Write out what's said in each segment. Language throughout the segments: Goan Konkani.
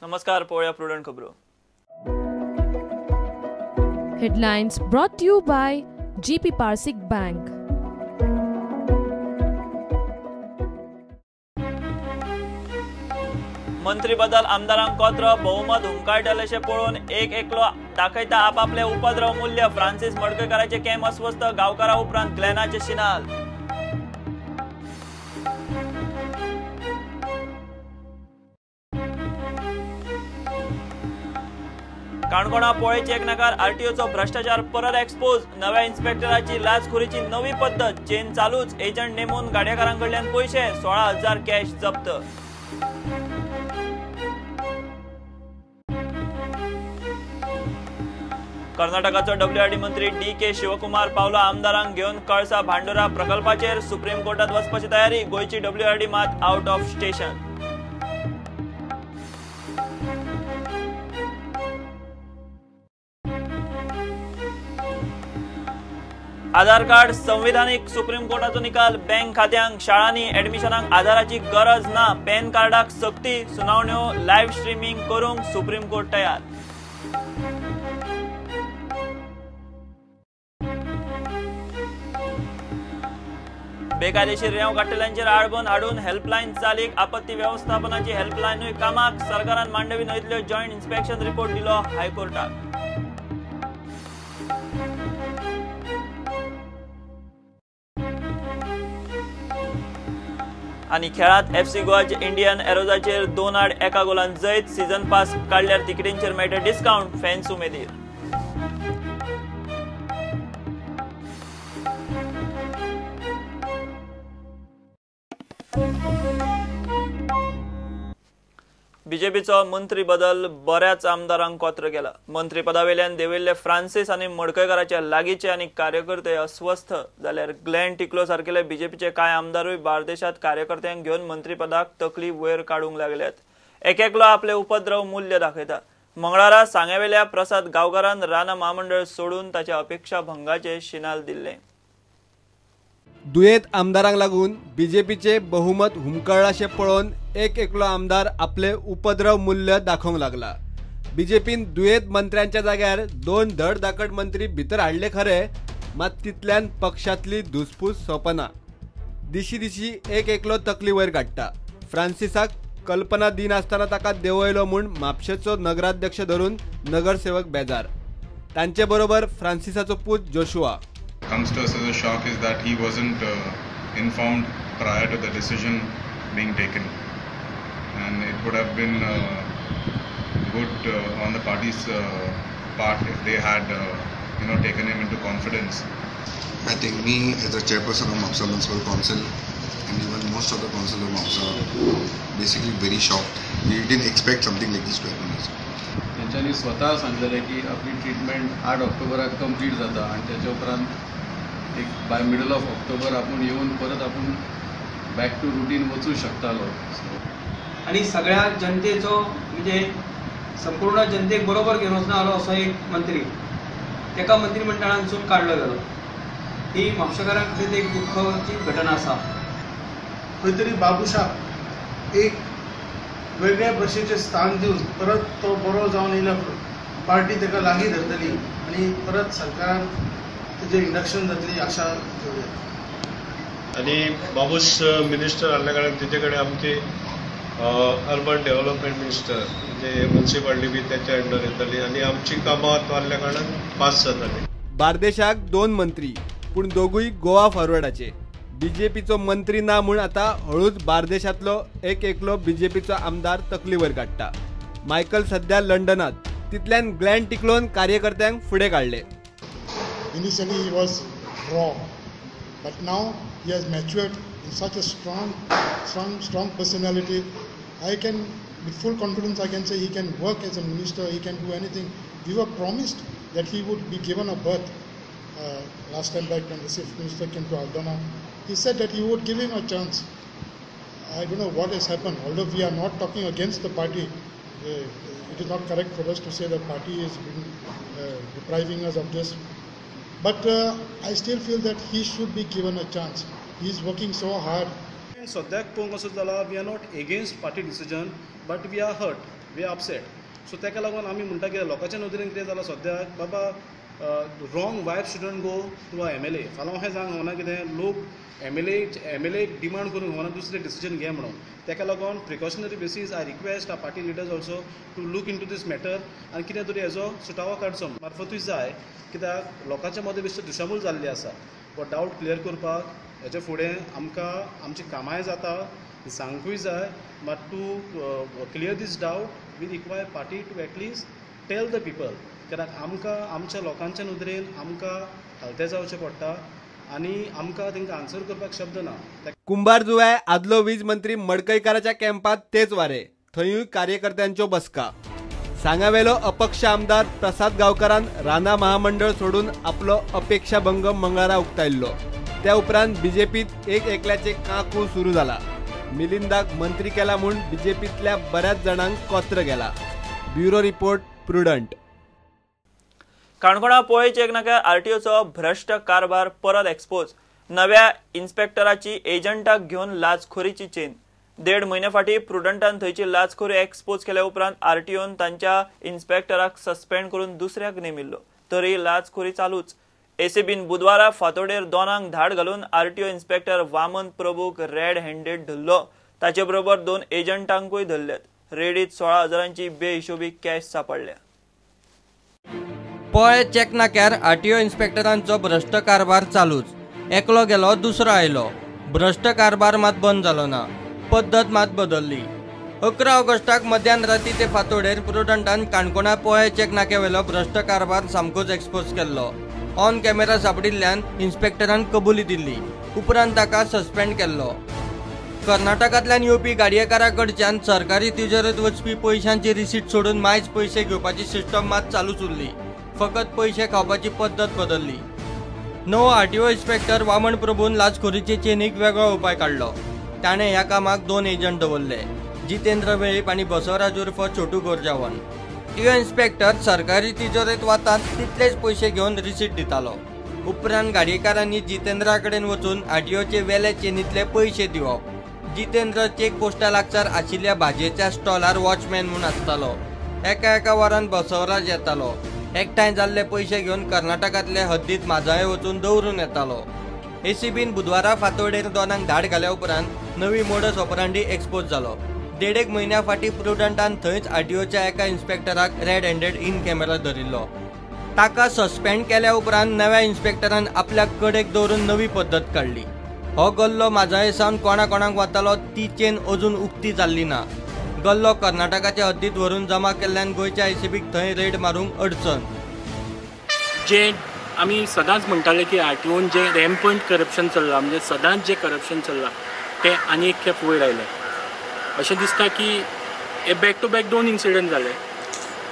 नमस्कार, पळोवया प्रुडंट खबरो. Headlines brought to you by GP Parsik Bank. मंत्री बदल आमदारांक कोत्र, बहुमत हुमकाळटलेशें पळोवन एक एकलो दाखयता आपापले उपद्रव मूल्य. फ्रांसीस मडकयकाराचे कॅम्प अस्वस्थ, गांवकारा उपरांत ग्लॅनाचे शिनाल. काणकोणा पोळे चेक नाकार आरटीओचो भ्रष्टाचार परत एक्सपोज. नव्या इन्स्पेक्टराची लाचखोरीची नवी पद्दत, चेन चालूच, एजंट नेमून गाडयेकारां कडल्यान पयशे, 16,000 कॅश जप्त. कर्नाटकाचो डब्ल्यूआरडी मंत्री डी.के. शिवकुमार पावलो आमदारांक घेवन कळसा भांडुरा प्रकल्पाचेर सुप्रीम कोर्टात वचपाची तयारी. गोंयची डब्ल्यूआरडी मात out of station. Aadhaar card संविधानिक, सुप्रीम कोर्टाचो निकाल. बँक खात्यांक, शाळांनी ऍडमिशनाक आधाराची गरज ना, पॅन कार्डाक सक्ती. सुनावण्यो लायव्ह स्ट्रीमिंग करूंक सुप्रीम कोर्ट तयार. बेकायदेशीर रेंव काडटल्यांचेर आळबंद हाडून हेल्पलायन चालीक, आपत्ती वेवस्थापनाची हेल्पलायनूय कामाक. सरकारान मांडवी न्हंयतल्यो जॉयंट इन्स्पेक्शन रिपोर्ट दिलो हायकोर्टाक. आनी खेळांत एफसी गोवाचे इंडियन एरोजाचेर 2-1 गोलान जैत. सीझन पास काडल्यार तिकेटींचेर मेळटा डिस्कावंट, फॅन्स उमेदीर. बीजेपीचो मंत्री बदल बऱ्याच आमदारांक कोत्र केला. मंत्रीपदावेल्यान देविल्ले फ्रांसीस आनी मडकयकाराच्या लागींचे आनी कार्यकर्ते अस्वस्थ जाल्यार ग्लॅन टिकलो सारकेले बीजेपीचे कांय आमदारूय बार्देशांत कार्यकर्त्यांक घेवन मंत्रीपदाक तकली वयर काडूंक लागल्यात. एकेकलो आपले उपद्रव मूल्य दाखयता. मंगळारा सांग्यावेल्या प्रसाद गांवकारान रानां म्हामंडळ सोडून ताच्या अपेक्षा भंगाचे शिनाल दिल्लें. दुयेंत आमदारांक लागून बीजेपीचे बहुमत हुमकळ्ळाशें पळोवन एक एकलो आमदार आपले उपद्रव मूल्य दाखोवंक लागला. बीजेपीन दुयेंत मंत्र्यांच्या जाग्यार 2 धडधाकट मंत्री भितर हाडले खरे, मात तितल्यान पक्षांतली धुसफूस सोंपना. दिशी दिशी एक एकलो तकली वयर काडटा. फ्रांसिसाक कल्पना दिनासतना ताका देंवयलो म्हूण म्हापशेचो नगराध्यक्ष धरून नगरसेवक बेजार. तांचे बरोबर फ्रांसिसाचो पूत Joshua. Comes to us as a shock is that he wasn't informed prior to the decision being taken, and it would have been good on the party's part if they had taken him into confidence. I think me as a chairperson of Mapsa Municipal Council and even most of the council of Mapsa basically very shocked. We didn't expect something like this to happen. त्यांच्यानी स्वतः सांगलेले की आपली ट्रीटमेंट 8 ऑक्टोबराक कंप्लीट जाता आणि त्याच्या उपरांत एक बाय मिडल ऑफ ऑक्टोबर आपण येवन परत आपण बॅक टू रुटीन वचूं शकतालो. आनी सगळ्या जनतेचो म्हणजे संपूर्ण जनतेक बरोबर घेवन वचना आलो असो एक मंत्री, ताका मंत्रीमंडळांतसून काडलो गेलो. ही म्हापशेकारां खातीर एक दुख्खाची घटना आसा. खंय तरी बाबुशाक एक वेगळ्या भशेचें स्थान दिवन परत तो बरो जावन येयल्या पार्टी ताका लागीं धरतली आनी परत सरकारान तेजें इंडक्शन जातली आशा दवरुया. आनी बाबूस मिनिस्टर आहल्या कारणान तेजे कडेन आमची अर्बन डेव्हलपमेंट मिनिस्टर म्हणजे म्युनिसिपालिटी बी तेच्या अंडर येताली आनी आमची कामां तो आहल्या कारणान पास जाताली. बार्देशाक 2 मंत्री पूण दोगूय गोवा फॉरवर्डाचे. बीजेपीचो मंत्री ना म्हूण आतां हळूच बार्देशांतलो एक एकलो बीजेपीचो आमदार तकली वयर काडटा. मायकल सध्या लंडनात, तितल्यान ग्लॅन टिकलोन कार्यकर्त्यांक फुडें काडले. Initially he was raw, but now he has matured in such a strong personality. I can, with full confidence, I can say he can work as a minister, he can do anything. We were promised that he would be given a berth last time back when the chief minister came to Aldona. He said that he would give him a chance. I don't know what has happened. Although we are not talking against the party, it is not correct for us to say the party has been depriving us of this. But I still feel that he should be given a chance. He is working so hard. सद्याक पळोवंक वचत जाल्यार we are not against party decision, but we are hurt. We are upset. So ताका लागून आमी म्हणटा कितें लोकांच्या नदरेन कितें जालां सद्याक बाबा wrong vibe shouldn't go to a MLA. फाल्यां अशें जावंक फावना कितें लोक एम एल एक डिमांड करूंक फावना दुसरें डिसिजन घे म्हणून. ताका लागून precautionary basis I request our party leaders also to look into this matter आनी कितें तरी हेजो सुटावो काडचो मार्फतूय जाय, कित्याक लोकांच्या मदीं बेश्टी दिशाभूल जाल्ली आसा. हो डावट क्लियर करपाक हेच्या फुडें आमकां आमची कामांय जाता सांगूय जाय, मात to clear this doubt we require party to at least tell the people, कित्याक आमकां आमच्या लोकांच्या नदरेन आमकां हलते जावचें पडटा आनी आमकां तांकां आन्सर करपाक शब्द ना. कुंभारजुव्यां आदलो वीज मंत्री मडकयकाराच्या कॅम्पात तेच वारे, थंयूय कार्यकर्त्यांच्यो बसका. सांगावेलो अपक्ष आमदार प्रसाद गांवकारान राना महामंडळ सोडून आपलो अपेक्षाभंग मंगळारा उक्तायल्लो. त्या उपरांत बीजेपीत एक एकल्याचे काकू सुरू जाला. मिलिंदाक मंत्री केला म्हूण बीजेपींतल्या बऱ्याच जाणांक कोत्र गेला. Bureau report, Prudent. काणकोणा पोळे चेक नाक्यार आरटीओचो भ्रश्ट कारभार परत एक्सपोज. नव्या इन्स्पेक्टराची एजंटाक घेवन लाचखोरीची चेन. 1.5 म्हयन्या फाटीं प्रुडंटान थंयची लाचखोरी एक्सपोज केल्या उपरांत आरटीओन तांच्या इन्स्पेक्टराक सस्पेंड करून दुसऱ्याक नेमिल्लो, तरी लाचखोरी चालूच. एसीबीन बुधवारा फातोडेर 2 धाड घालून आरटीओ इन्स्पेक्टर वामन प्रभूक रेड हँडेड धरलो. ताचे बरोबर 2 एजंटांकूय धरल्यात. रेडीत 16,000 बेहिशोबी कॅश सापडल्या. पोळे चेक नाक्यार आरटीओ इन्स्पेक्टरांचो भ्रश्ट कारभार चालूच. एकलो गेलो दुसरो आयलो, भ्रश्ट कारभार मात बंद जालो ना, पद्दत मात बदल्ली. 11 ऑगस्टाक मध्यान राती ते फातोडेर प्रुडंटान काणकोणा पोळे चेक नाक्यावेलो भ्रश्ट कारभार सामकोच एक्सपोज केल्लो. ऑन कॅमेरा सापडिल्ल्यान इन्स्पेक्टरान कबुली दिल्ली, उपरांत ताका सस्पेंड केल्लो. कर्नाटकांतल्यान येवपी गाडयेकारा कडच्यान सरकारी तिजोरेंत वचपी पयशांची रिसीट सोडून मायज पयशे घेवपाची सिस्टम मात चालूच उरली, फकत पयशे खावपाची पद्दत बदल्ली. नवो आरटीओ इन्स्पेक्टर वामन प्रभून लाचखोरीचे चेनीक वेगळो उपाय काडलो. ताणें ह्या कामाक 2 एजंट दवरले, जितेंद्र वेळीप आनी बसवराज उर्फ छोटू गोरजावन. टीओ इन्स्पेक्टर सरकारी तिजोरेंत वतात तितलेच पयशे घेवन रिसीट दितालो. उपरांत गाडयेकारांनी जितेंद्रा कडेन वचून आरटीओचे वेले चेनींतले पयशे दिवप. जितेंद्र चेक पोस्टा लागसार आशिल्ल्या भाजयेच्या स्टॉलार वॉचमॅन म्हूण आसतालो. एका एका वरान बसवराज येतालो, एकठांय जाल्ले पयशे घेवन कर्नाटकांतले हद्दीत माजाळे वचून दवरून येतालो. एसीबीन बुधवारा फातोडेर 2 धाड घाल्या उपरांत नवी मोडस ऑपरांडी एक्सपोज जालो. 1.5 म्हयन्या फाटीं प्रुडंटान थंयच आरटीओच्या एका इन्स्पेक्टराक रेड हँडेड इन कॅमेरा धरिल्लो. ताका सस्पेंड केल्या उपरांत नव्या इन्स्पेक्टरान आपल्याक कडेक दवरून नवी पद्दत काडली. हो गल्लो माजाळे सावन कोणा कोणाक वतालो ती चेन अजून उक्ती जाल्ली ना. गल्लो कर्नाटकाच्या हद्दीत व्हरून जमा केल्ल्यान गोंयच्या एसीबीक थंय रेड मारूंक अडचण. जे आमी सदांच म्हणटाले की आरटीओन जे रॅम्पंट करप्शन चल्लां, म्हणजे सदांच जे करप्शन चल्लां तें आनी एक खेप वयर आयलें. अशें दिसता की हे बॅक टू बॅक 2 इन्सिडंट जाले.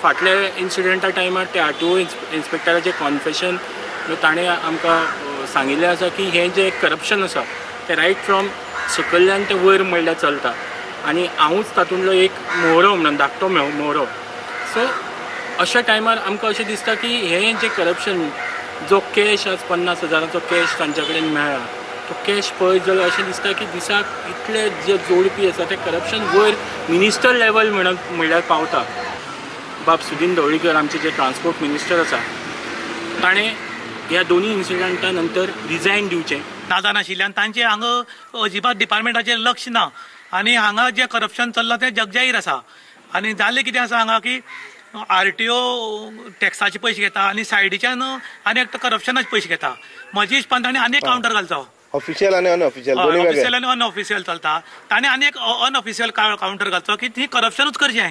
फाटल्या इन्सिडंटा टायमार ते आरटीओ इन्स्पेक्टराचें कॉन्फेशन ताणें आमकां सांगिल्लें आसा की हें जें करप्शन आसा तें रायट फ्रॉम सकयल्यान तें वयर म्हणल्यार चलता आनी हांवूच तातूंतलो एक मोहरो म्हणून धाकटो मोहरो. सो अशा टायमार आमकां अशें दिसता की हें जें करप्शन जो कॅश आज 50,000 कॅश तांच्या कडेन मेळ्ळा तो कॅश पळयत जाल्यार अशें दिसता की दिसाक इतले जे जोडपी आसा ते करप्शन वयर मिनिस्टर लेवल म्हणल्यार पावता. बाब सुदीन ढवळीकर आमचे जे ट्रान्सपोर्ट मिनिस्टर आसा ताणें ह्या दोनूय इन्सिडंटा नंतर रिजायन दिवचें. नाजान आशिल्ल्यान तांचे हांगा अजिबात डिपार्टमेंटाचेर लक्ष ना आनी हांगा जें करप्शन चल्लां तें जगजाहीर आसा. आनी जालें कितें आसा हांगा की आरटीओ टॅक्साचे पयशे घेता आनी सायडीच्यान आनी एकटो करप्शनाचे पयशे घेता. म्हज्या हिशपान ताणें आनी एक कावंटर घालचो, ऑफिशियल आनी अनऑफिशियल, दोनूय वेगळे. ऑफिशियल आनी अनऑफिशियल चलता, ताणें आनी एक अनऑफिशियल कावंटर घालचो की ती करप्शनूच करचें.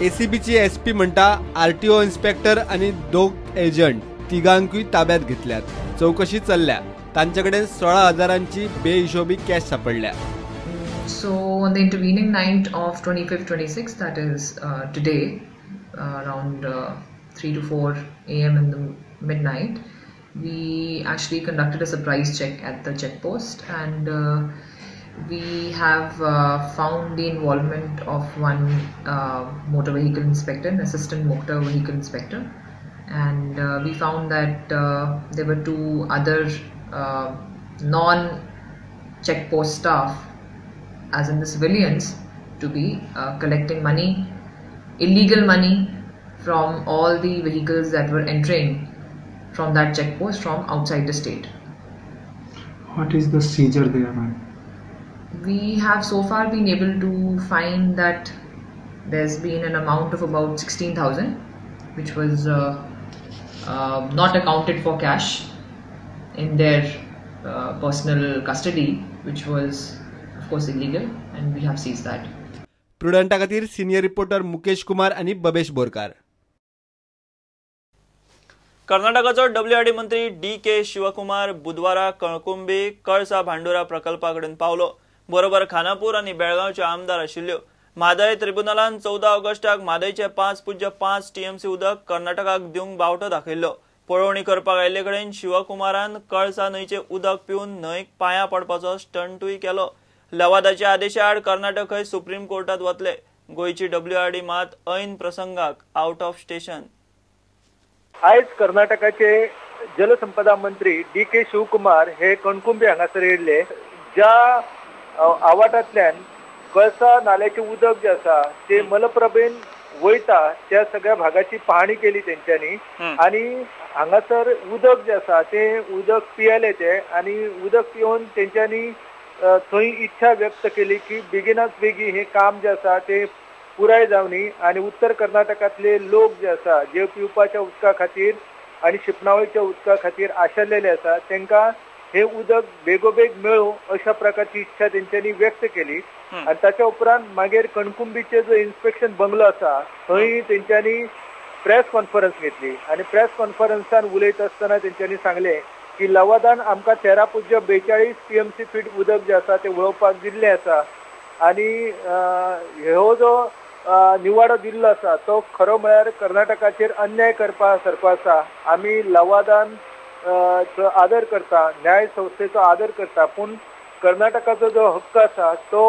एसीबीची एसपी म्हणटा आरटीओ इन्स्पेक्टर आनी 2 एजंट तिगांकूय ताब्यात घेतल्यात. चौकशी चल्ल्या. तांचे कडेन 16,000 बेहिशोबी कॅश सापडल्या. So on the intervening night of 25th, 26th, that is today, around 3 to 4 a.m. in the midnight, we actually conducted a surprise check at the checkpost, and we have found the involvement of one motor vehicle inspector, an assistant motor vehicle inspector, and we found that there were 2 other non-checkpost staff, as in the civilians, to be collecting money illegal money from all the vehicles that were entering from that checkpost from outside the state. What is the seizure there, ma'am? We have so far been able to find that there's been an amount of about 16,000, which was not accounted for cash in their personal custody, which was of course illegal, and we have seized that. प्रुडंटा खातीर सिनियर रिपोर्टर मुकेश कुमार आनी बबेश बोरकार. कर्नाटकाचो डब्ल्यूआरडी मंत्री डी के शिवकुमार बुधवारा कणकुंबी कळसा भांडुरा प्रकल्पा कडेन पावलो. बरोबर खानापूर आनी बेळगांवच्यो आमदार आशिल्ल्यो. म्हादय त्रिब्युनलान 14 ऑगस्टाक म्हादयचे 5.5 टीएमसी उदक कर्नाटकाक दिवंक बावटो दाखयल्लो. पळोवणी करपाक आयिल्ले कडेन शिवकुमारान कळसा न्हंयचें उदक पिवन न्हंयक पांयां पडपाचो स्टंटूय केलो. लवादाच्या आदेशा आड कर्नाटक हय सुप्रीम कोर्टात वतले. गोंयची डब्ल्यूआरडी मात ऐन प्रसंगाक आउट ऑफ स्टेशन. आयज कर्नाटकाचे जलसंपदा मंत्री डी के शिवकुमार हे कणकुंबी हांगासर येयल्ले, ज्या आवाठांतल्यान कळसा नाल्याचें उदक जें आसा तें मलप्रभेन वयता त्या सगळ्या भागाची पाहणी केली तेंच्यांनी आनी हांगासर उदक जें आसा तें उदक पियेले ते आनी उदक पिवन तेंच्यांनी थंय इच्छा व्यक्त केली की बेगिनात बेगी हें काम जें आसा तें पुराय जावनी आनी उत्तर कर्नाटकांतले लोक जे आसा जे पिवपाच्या उदका खातीर आनी शिंपणावळीच्या उदका खातीर आशेल्लेले आसा तांकां हे उदक बेगोबेग मेळूं अशा प्रकारची इच्छा तेंच्यांनी व्यक्त केली. आनी ताच्या उपरांत मागीर कणकुंबीचे जो इन्स्पेक्शन बंगलो आसा थंय तेंच्यांनी प्रेस कॉन्फरन्स घेतली आनी प्रेस कॉन्फरन्सान उलयता आसतना तेंच्यांनी सांगलें की लवादान आमकां 13.42 टीएमसी फीट उदक जें आसा तें वळोवपाक दिल्लें आसा आनी हो जो निवाडो दिल्लो आसा तो खरो म्हळ्यार कर्नाटकाचेर अन्याय करपा सारको आसा. आमी लवादान आदर करता, न्याय संस्थेचो आदर करता, पूण कर्नाटकाचो जो हक्क आसा तो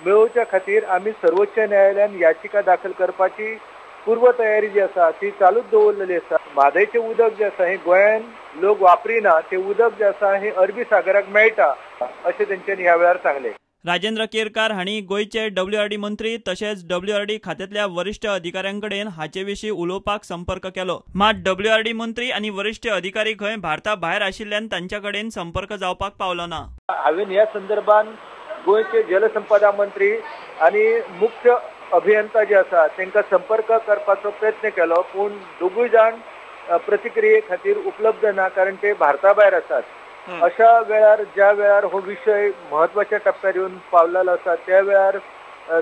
मेळोवच्या खातीर आमी सर्वोच्च न्यायालयान याचिका दाखल करपाची पूर्व तयारी जी आसा ती चालूच दवरलेली आसा. म्हादयचें उदक जें आसा हें गोंयान लोक वापरिना, तें उदक जें आसा हें अरबी सागराक मेळटा अशें तेंच्यांनी ह्या वेळार सांगलें. राजेंद्र केरकार हांणी गोंयचे डब्ल्यूआरडी मंत्री तशेंच डब्ल्यूआरडी खात्यांतल्या वरिश्ठ अधिकाऱ्यां कडेन हाचे विशीं उलोवपाक संपर्क केलो. मात डब्ल्यूआरडी मंत्री आनी वरिश्ठ अधिकारी खंय भारता भायर आशिल्ल्यान तांच्या कडेन संपर्क जावपाक पावलो ना. हांवें ह्या संदर्भात गोंयचे जलसंपदा मंत्री आनी मुख्य अभियंता जे आसा तांकां संपर्क करपाचो प्रयत्न केलो, पूण दोगूय जाण प्रतिक्रिये खातीर उपलब्ध ना कारण ते भारता भायर आसात. अशा वेळार ज्या वेळार हो विशय म्हत्वाच्या टप्प्यार येवन पावलेलो आसा त्या वेळार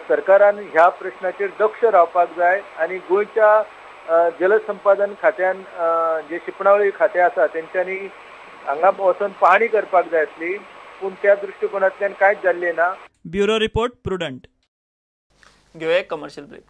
सरकारान ह्या प्रश्नाचेर दक्ष रावपाक जाय आनी गोंयच्या जलसंपादन खात्यान जे शिंपणावळी खातें आसा तेंच्यांनी हांगा वचून पाहणी करपाक जाय आसली, पूण त्या दृश्टिकोनांतल्यान कांयच जाल्लें ना. Bureau report, Prudent. घेवया एक कमर्शियल ब्रेक.